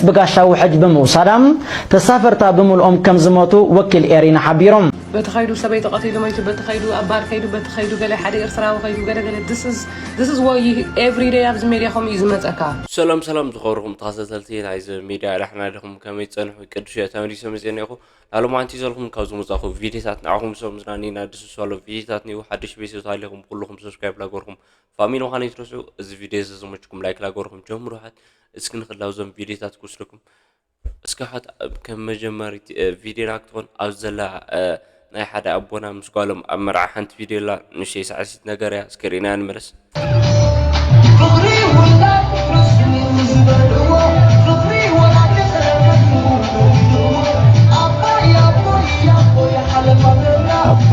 ብጋሻ ውሕጅ ብምውሳዳ ተሳፈርታ ብምልኦም ከም ዝሞቱ ወኪል ኤሪና ሓቢሮም። በቲ ኸይዱ ሰበይቲ ቀቲሉ መይቱ፣ በቲ ኸይዱ ኣባል ከይዱ፣ በቲ ኸይዱ ገለ ሓደ ኤርትራዊ ኸይዱ ገለ ገለ። This is what you every day ኣብዚ ሜድያ ከምኡ እዩ ዝመፀካ። ሰላም ሰላም ዝኸበርኩም ተኸታተልቲ ናይዚ ሚድያ፣ ዳሕና ዲኹም? ከመይ ትጸንሑ? ቅዱስ እየ ተመሊሰ መጽኤ እኒኹ። ላሎማዓንቲ ዘልኩም ካብ ዝመጻኹ ቪዲዮታት ንዓኹም ዝሰብ ምዝናኒ ናድስሱ ኣሎ ቪዲዮታት ኒው ሓድሽ ቤተሰብ ታሊኹም ኩልኹም ሰብስክራይብ ላገርኩም ፋሚሊ ምዃን ይትረስዑ። እዚ ቪዲዮ እዚ ዝመችኩም ላይክ ላገርኩም ጀምሩ። ሓት እስኪ ንኽላው ዞም ቪዲዮታት ክወስደኩም። እስኪ ሓት ከም መጀመሪት ቪዲዮና ክትኾን ኣብ ዘላ ናይ ሓደ ኣቦና ምስ ጓሎም ኣብ መርዓ ሓንቲ ቪዲዮ ላ ንሸይ ሳዕሲት ነገር እያ። እስኪ ርኢና ንመለስ። ኣቦ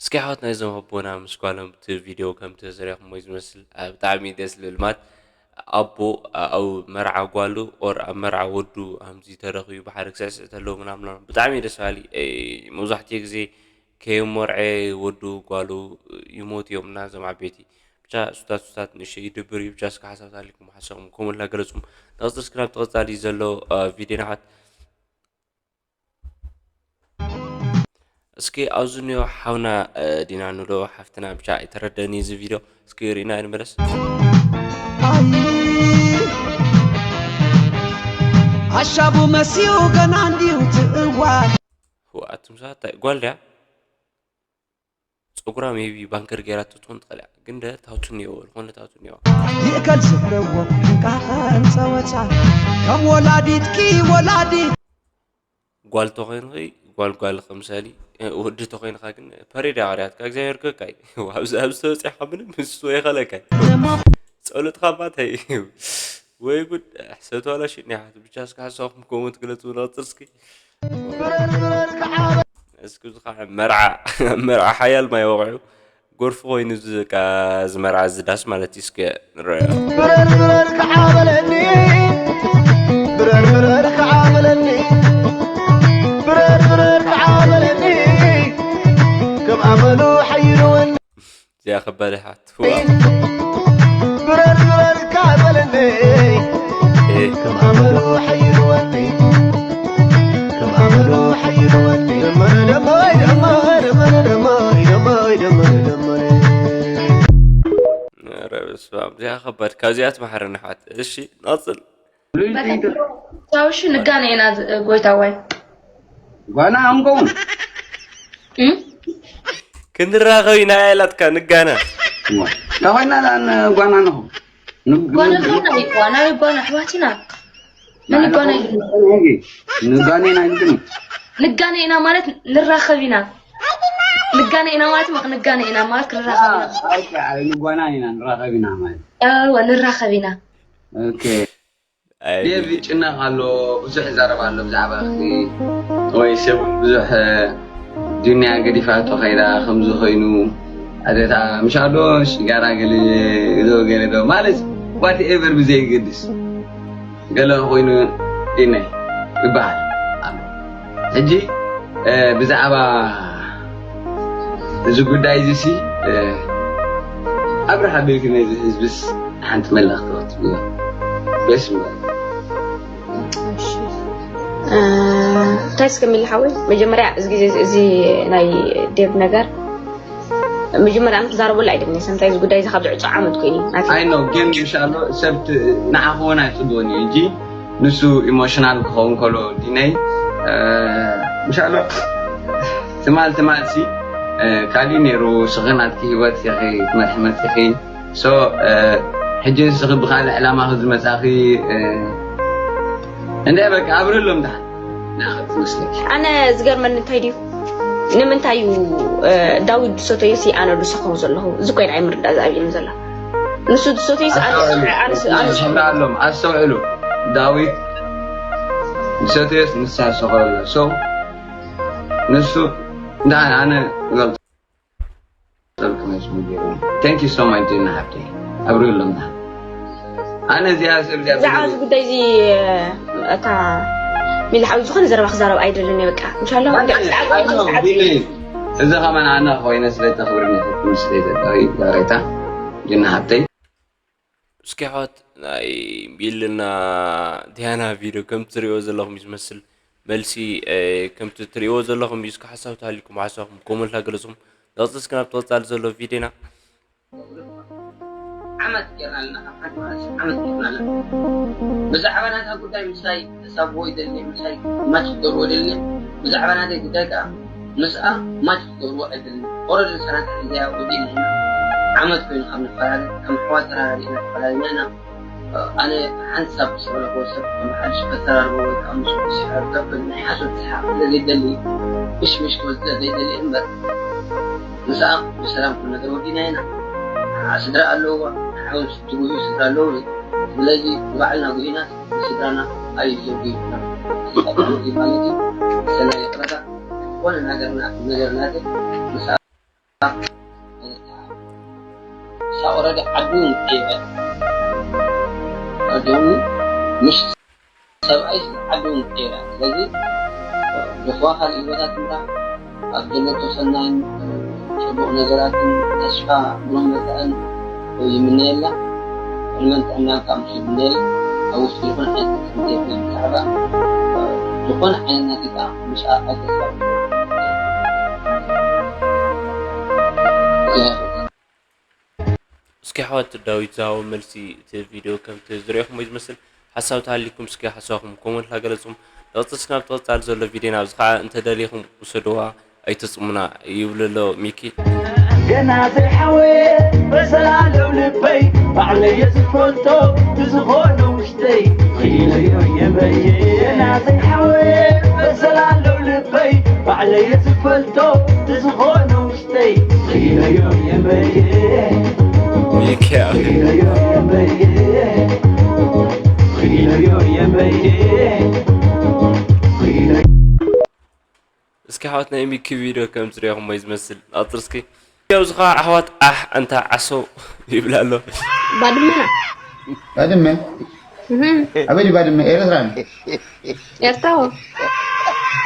እስኪ ኣሕዋት ናይዞም ኣቦና ምስ ጓሎም እቲ ቪድዮ ከምቲ ዝሪኹሞ ዝመስል ብጣዕሚ ደስ ልብል። ማለት ኣቦ ኣብ መርዓ ጓሉ ኦር ኣብ መርዓ ወዱ ከምዚ ተረኺቡ ብሓደ ክስዕስዕ ተለዎ ምናምን ብጣዕሚ ደስ በሃሊ። መብዛሕትኡ ግዜ ከየሞርዐ ወዱ ጓሉ ይሞት እዮም እና እዞም ዓበይቲ ብቻ ሱታት ሱታት ንእሽተይ ይድብር እዩ። ብቻ እስከ ሓሳብ ታሊኩም ሓሳብኩም ከምኡ ላገለጹም። ንቕጽል እስክራብ ተቐጻሊ ዘሎ ቪድዮ ናሓት እስኪ ኣብዚ ኒዮ ሓውና ዲና ንዶ ሓፍትና ብቻ ኣይተረደኒ እዚ ቪድዮ እስኪ ርኢና ንመለስ። ኣሻቡ መሲኡ ገና እንዲዩ ትእዋል ኣቱም ሰባት ጓል ድያ ፀጉራ ሜቢ ባንከር ገይራቶ ትኾን ትኽእል እያ ግን ደ ታቱ ኒዮ ዝኾነ ታቱ ኒዮ ይእከል ዝብለዎ እንቃቐን ጸወታ ከም ወላዲትኪ ወላዲት ጓል ተኾይንኺ ጓል ጓል ከምሳሊ ወዲ ተኾይንኻ ግን ፐሬድ ኣቕርያትካ እግዚኣብሔር ከካይ ኣብዚ ዝተበፅሕካ ምንም ንሱ የኸለካይ ጸሎትካ ባታይ ወይ ጉድ ሕሰብቲ ዋላ ሽኒ ሓት ብቻ እስካ ሓሳብኩም ከምኡ ትግለጹ ንቕጽል እስኪ እስኪ እዚ ከዓ መርዓ መርዓ ሓያል ማይ ወቕዑ ጎርፊ ኮይኑ እዚ በቃ እዚ መርዓ እዚ ዳስ ማለት እዩ እስከ ንረአ ብረር ብረር ከዓ በለኒ ብረር ብረር ከዓ በለኒ ብረር ብረር ከዓ በለኒ ከም ኣመሉ ሓይልወኒ እዚኣ ከባድ ሓት ብረር ብረር ከዓ በለኒ ከም ኣመሉ ሓይልወኒ ከም ኣመሉ ሓይልወኒ ደመረ ደመይ ደመረ ደመረ ደመይ ደመይ ደመረ ደመረ ኧረ በስመ ኣብ እዚኣ ከባድ ካብዚኣ ትመሓረኒ ኣሕዋት እሺ ንቐፅል ቻውሽ ንጋነ ኢና ጎይታዋይ ጓና ኣንከውን ክንራኸብ ኢና ኢላትካ ንጋነ ታኾይና ጓና ንኹ ጓና ጓና ጓና ጓና ኣሕዋት ኢና መን ጓና ንጋነ ኢና ኢልክኒ ንጋነ ኢና ማለት ንራኸብ ኢና ንጋነ ኢና ማለት ማ ንጋነ ኢና ማለት ክንራኸብ ኢና ንጓና ኢና ንራኸብ ኢና ማለት እወ ንራኸብ ኢና ዴቭ ይጭነቕ ኣሎ፣ ብዙሕ ይዛረብ ኣሎ ብዛዕባ እኽሊ ወይ ሰብ እውን ብዙሕ ዱንያ ገዲፋቶ ከይዳ ከምዚ ኮይኑ ኣደታ ምሻ ዶ ሽጋራ ገለ ዶ ገለ ዶ ማለት ዋት ኤቨር ብዘየገድስ ገለ ኮይኑ ኢነ ይበሃል ኣሎ። ሕጂ ብዛዕባ እዚ ጉዳይ እዚ ሲ ኣብርሃ ቤኪ ነዚ ህዝብስ ሓንቲ መልእኽቲ ክትብሎ ደስ ይብል። እንታይ እስከሚል ሓወይ መጀመርያ እዚ ግዜ እዚ ናይ ዴብ ነገር መጀመርያ ንክዛረበሉ ኣይደልን ሰምታይ እዚ ጉዳይ እዚ ካብ ዝዕፆ ዓመት ኮይኑ ኣይ ነው ግን ኢንሻሎ ሰብ ንዓኹ እውን ኣይፅልወን እዩ እንጂ ንሱ ኢሞሽናል ክኸውን ከሎ ዲነይ ምሻሎ ትማል ትማል ሲ ካሊእ ነይሩ ስኺ ናትኪ ሂወት ኢኺ ክትመርሒ መፂኺ ሶ ሕጂ ንስኺ ብካልእ ዕላማኺ ዝመፃኺ እንታይ በቃ ኣብርሎም ደሓን ንዓኺ ትመስለኪ ኣነ ዝገርመኒ እንታይ ድዩ ንምንታይ እዩ ዳዊት ዝሰተዮ ሲ ኣነ ዝሰኽሮ ዘለኹ እዚ ኮይና ኣይምርዳእ ዝኣብየኒ ዘላ ንሱ ዝሰተዮ ኣሎም ኣስተውዕሉ ዳዊት ዝሰተዮስ ንሳ ዝሰኽሮ ኣሎ ሶ ንሱ እንታይ ኣነ ይበልጦ Thank you so much ዲና ሃብተይ ኣብሪሉና ኣነ እዚኣ ሰብ እዚኣ ብዛዕባ እዚ ጉዳይ እዚ እታ ሚሊ ሓዊ ዝኾነ ዘረባ ክዛረብ ኣይደልን እየ በቃ እንሻላ እዚ ከማን ኣነ ኮይነ ስለ ተኽብርኒ ስለ ዘዳዊ ዛሬታ ዲና ሃብተይ እስኪ ኣሕዋት ናይ ሚልና ዲያና ቪድዮ ከምቲ ትሪእዎ ዘለኹም እዩ ዝመስል መልሲ ከምቲ ትሪእዎ ዘለኹም እዩ እስኪ ሓሳብ ተሃሊኩም ሓሳብኩም ኮመንት ላገለፅኹም ንቕፅል እስኪ ናብ ተቐፃሊ ዘሎ ቪድዮና ዓመት ጌርና ኣለና ካብ ሓንቲ ማለት ዓመት ጌርና ኣለና ብዛዕባ ናታ ጉዳይ ምሳይ ተሳብዎ ይደሊ ምሳይ ማች ክገብርዎ ይደሊ ብዛዕባ ናተይ ጉዳይ ከዓ ምስኣ ማች ክገብርዎ ኣይደልን ኦረዲ ሰናት ሒዘያ ወዲእና ኢና ዓመት ኮይኑ ካብ ንፈላለ ከም ኣሕዋት ተራራዲእና ተፈላለና ኢና ኣነ ሓንሳብ ዝሰበለክዎ ሰብ ከም ሓድሽ ከተራርቦ ወይ ከዓ ምስኡ ክስሕር ከብል ናይ ሓሶት ሰሓቕ ስለ ዘይደሊ ምሽምሽ ክወስድ ስለ ዘይደሊ እምበር ምስኣ ብሰላም ኩሉ ነገር ወዲእና ኢና ንዓ ስድራ ኣለውዋ ንዓ እውን ትጉህዩ ስድራ ኣለውኒ ስለዚ ንባዕልና ጉሂናስ ንስድራና ኣይዘጉዩና እዚ ማለት እዩ ሰናይ ይቕረታ ዝኾነ ነገርና ነገር ናተይ ምስኣ ሳኦረደ ዓዱ ቀይረ ዓዱ ምሽ ሰብኣይ ዓዱ ቀይረ ስለዚ ዝኾ ካልእ ቦታ ትምራ ኣብ ዘለቶ ሰናይን ጽቡቕ ነገራትን ተስፋ ብሩህ መጻእን ይምነየላ ዕድመን ጥዕናን ካብ ምስ ይምነየል ኣብ ውሽጢ ዝኾነ ዓይነት ዘይኮነ ብዛዕባ ዝኾነ ዓይነት ናቲታ ምስኣ ኣይተስፋ እስኪ ኣሕዋት ዳዊት ዝሃቦ መልሲ እቲ ቪድዮ ከምቲ ዝሪኦኹሞ እዩ ዝመስል ሓሳብ ተሃሊኩም እስኪ ሓሳብኩም ኮመንት ላገለፅኩም ንቕፅል እስኪ ናብ ተቐፃሊ ዘሎ ቪድዮና ኣብዚ ከዓ እንተደሊኹም ውሰድዋ ኣይተፅሙና ይብሉ ኣሎ ሚኪ ገና ዘይሓወየ በሰላለው ልበይ ባዕለየ ዝፈልጦ ብዝኾነ ውሽጠይ ኺለዮ የመየ ገና ዘይሓወየ በሰላለው ልበይ ባዕለየ ዝፈልጦ ብዝኾነ ውሽጠይ እስኪ ኣሕዋት ናይ ሚኪ ቪድዮ ከም ዝሪኦኹሞ እዩ ዝመስል ኣጥር እስኪ ኣብዚ ከዓ ኣሕዋት ኣሕ ኣንታ ዓሶ ይብላ ኣሎ ባድመ ባድመ ኣበይ ድዩ ባድመ ኤረትራ ድዩ ኤርትራዎ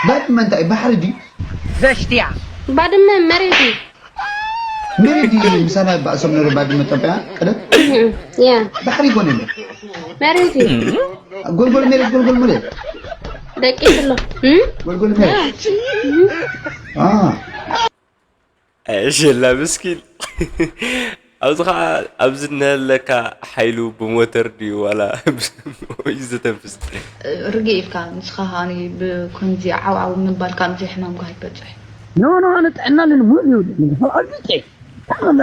ባድመ እንታይ ባሕሪ ድዩ ዘሽትያ ባድመ መሬት እዩ መሬት ድዩ ምሳና ባእሶም ነሩ ባድመ ጠቢያ ቀደም ያ ባሕሪ ይኮነ እንዶ መሬት እዩ ጎልጎል መሬት ጎልጎል መሬት ደቂስ ኣሎ እም? ጎልጎል መሬት አ ሽላ ምስኪን ኣብዚ ከዓ ኣብዚ እነሀለካ ሓይሉ ብሞተር ድዩ ዋላ እዩ ዝተንፍስ ርግእ ኢልካ ንስኻ ከኣ ብከምዚ ዓውዓው ምባል ካብ ምዚ ሕማም ጓ ይበጽሕ ኖ ኖ ኣነ ጥዕና ለኒ ሙሉእ ይውድእ ካብ ኣርቢጤ ካብ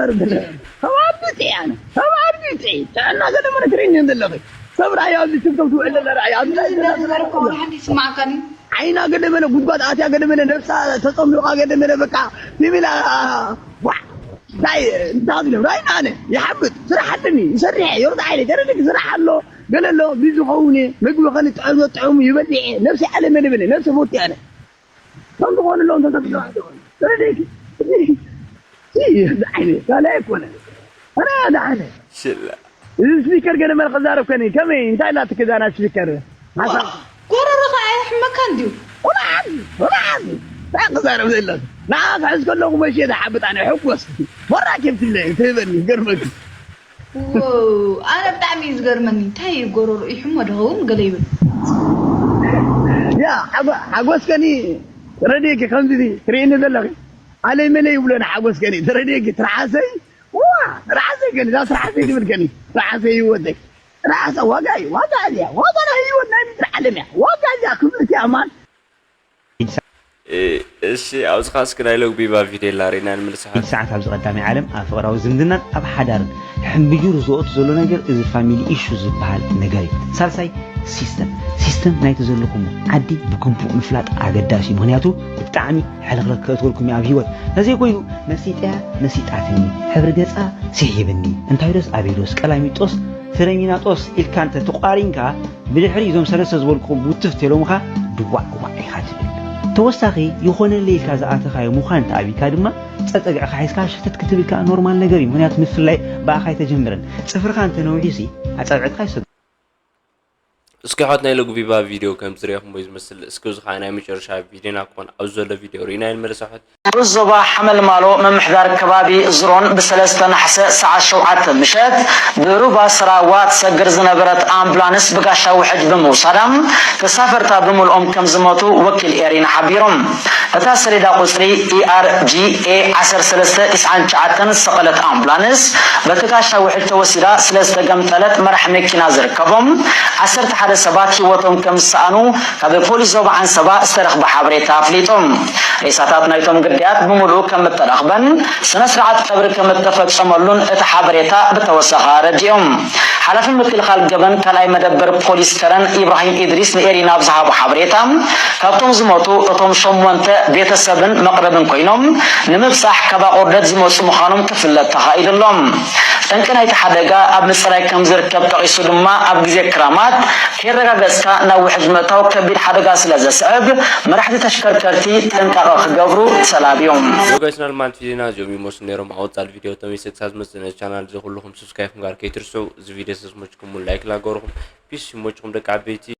ኣርቢጤ ኣነ ካብ ኣርቢጤ ጥዕና ገለ መለ ትርእኒ ዘለኺ ሰብ ራእዩ ኣብዚ ቲክቶክ ትውዕል ዘለ ራእዩ ኣብዚ እዚ ነገር እኮ ሓንቲ ይስማዓካኒ ዓይና ገደመለ ጉድጓድ ኣትያ ገደመለ ነብሳ ተጸምልቓ ገደመለ በቃ ፊሚላ ዋ እንታይ እንታይ ዝገብር ኣይና ኣነ ይሓብጥ ስራሕ ኣለኒ ይሰርሕ ዮርዳ ዓይነ ተረድክ ስራሕ ኣሎ ገለ ኣሎ ቢዚ ኸውን እየ ምግቢ ከን ጥዕም ጥዕሙ ይበልዕ እየ ነብሲ ዓለ መደበለ ነብሲ ፎቲ ኣነ ከም ዝኾኑ ኣለዎም ተዘግዘ ተረድክ ዓይነ ካልኣይ ኣይኮነ ኣነ ዳዓነ ሽላ እዚ ስፒከር ገለ መለ ክዛረብ ከኒ ከመይ እንታይ ላትክ እዛ ናይ ስፒከር ሓሳብ ጎረሮኻ ኣየሕመካን ድዩ ቁልዓት ቁልዓት እንታይ ክዛረብ ዘሎ ንዓ ክሕዝ ከለኹ መሸ ዝሓብጥ ኣነ ሕጎስ ሞራ ኬፍ ትብለ ትህበኒ ገርመክ ኣነ ብጣዕሚ እዩ ዝገርመኒ እንታይ እዩ ጎረሮ ይሕሞ ድኸውን ገለ ይብል ያ ሓጎስ ከኒ ረድየኪ ከምዚ ትርእኒ ዘለኺ ኣለይ መለይ ይብሎ ንሓጎስ ከኒ ተረድየኪ ትርሓሰይ ዋ ርዓሰይ ገኒ እዛ ስርዓሰይ ትብል ገኒ ርዓሰይ ህይወተይ ርዓሰ ዋጋ እዩ ዋጋ እያ ዋጋ ናይ ህይወት ናይ ምድሪ ዓለም እያ ዋጋ እያ ክብርቲ ኣማን እሺ ኣብዚ ከዓ እስኪ ናይ ሎግ ቢባ ቪድዮ ላሪና ንምልስሓት ሰዓት ኣብዚ ቀዳማይ ዓለም ኣብ ፍቕራዊ ዝምድናን ኣብ ሓዳርን ሕምብጁር ዝወቱ ዘሎ ነገር እዚ ፋሚሊ ኢሹ ዝበሃል ነገር እዩ ሳልሳይ ሲስተም ሲስተም ናይቲ ዘለኹም ዓዲ ብግቡእ ምፍላጥ ኣገዳሲ እዩ ምክንያቱ ብጣዕሚ ሕልኽልክ ከእትወልኩም እዩ ኣብ ህይወት ተዘይኮይኑ መሲጠያ መሲጣትኒ ሕብሪ ገፃ ስሒብኒ እንታይ ዶስ ኣበይ ዶስ ቀላሚጦስ ፍረሚናጦስ ኢልካ እንተ ተቋሪንካ ብድሕሪ እዞም ሰለስተ ዝበልኩኹም ውትፍ ተሎምኻ ድዋዕ ዋዕ ኢኻ ትብል ተወሳኺ ይኾነለይ ኢልካ ዝኣተኻዮ ምዃን ተኣቢካ ድማ ጸጸግዕኻ ሒዝካ ሸተት ክትብል ከኣ ኖርማል ነገር እዩ። ምኽንያቱ ምፍላይ ብኣኻ ኣይተጀምርን። ጽፍርኻ እንተ ነዊሑሲ ኣጻብዕትኻ ይሰግሩ። እስኪ ኣሕዋት ናይ ሎጉቢባ ቪድዮ ከም ዝረኹምዎ ዝመስል፣ እስኪ እዚ ኸዓ ናይ መጨረሻ ቪድዮና ክኾን ኣብዚ ዘሎ ቪድዮ ርኢና ይንመለስ ኣሕዋት። ኣብ ዞባ ሓመልማሎ ምምሕዳር ከባቢ ዝሮን ብሰለስተ ነሓሰ ሰዓት ሸውዓተ ምሸት ብሩባ ስራዋ ትሰግር ዝነበረት ኣምቡላንስ ብጋሻ ውሕጅ ብምውሳዳ ተሳፈርታ ብምልኦም ከም ዝሞቱ ወኪል ኤሪና ሓቢሮም። እታ ሰሌዳ ቁጽሪ ኢኣርጂኤ ዓሰርተ ሰለስተ ተስዓን ትሽዓተን ዝሰቐለት ኣምቡላንስ በቲ ጋሻ ውሕጅ ተወሲዳ ስለ ዝተገምጠለት መራሕ መኪና ዝርከቦም ዓሰርተ ሓደ ሰባት ህይወቶም ከም ዝሰኣኑ ካብ ፖሊስ ዞባ ዓንሰባ ዝተረኽበ ሓበሬታ ኣፍሊጡ። ሬሳታት ናይቶም ግዳያት ብምሉኡ ከም እተረኽበን ስነ ስርዓት ቀብሪ ከም እተፈጸመሉን እቲ ሓበሬታ ብተወሳኺ ኣረዲኦም። ሓላፊ ምክልኻል ገበን ካልኣይ መደበር ፖሊስ ከረን ኢብራሂም ኢድሪስ ንኤሪና ኣብ ዝሃቦ ሓበሬታ፣ ካብቶም ዝሞቱ እቶም ሸሞንተ ቤተሰብን መቕረብን ኮይኖም ንምብጻሕ ካብ ኣቑርደት ዝመጹ ምዃኖም ክፍለጥ ተኻኢሉ ኣሎ። ጠንቂ ናይቲ ሓደጋ ኣብ ምጽራይ ከም ዝርከብ ጠቒሱ ድማ ኣብ ግዜ ክራማት ከየረጋገጽካ ናብ ውሕጅ ምእታው ከቢድ ሓደጋ ስለ ዘስዕብ መራሕቲ ተሽከርከርቲ ጥንቃቐ ክገብሩ ተላብዮም። ዮ ጋይስ ናልማንት ቪዲዮና እዚኦም ይመስሉ ነይሮም። ኣብ ቀጻሊ ቪዲዮ ተመልሰ ክሳብ ዝመጽእ ነዚ ቻናል እዚ ኩልኹም ሰብስክራይብ ምግባር ከይትርስዑ። እዚ ቪዲዮ ስለ ዝመችኩም ላይክ ላገርኹም። ፒስ ይመችኹም ደቂ ዓበይቲ።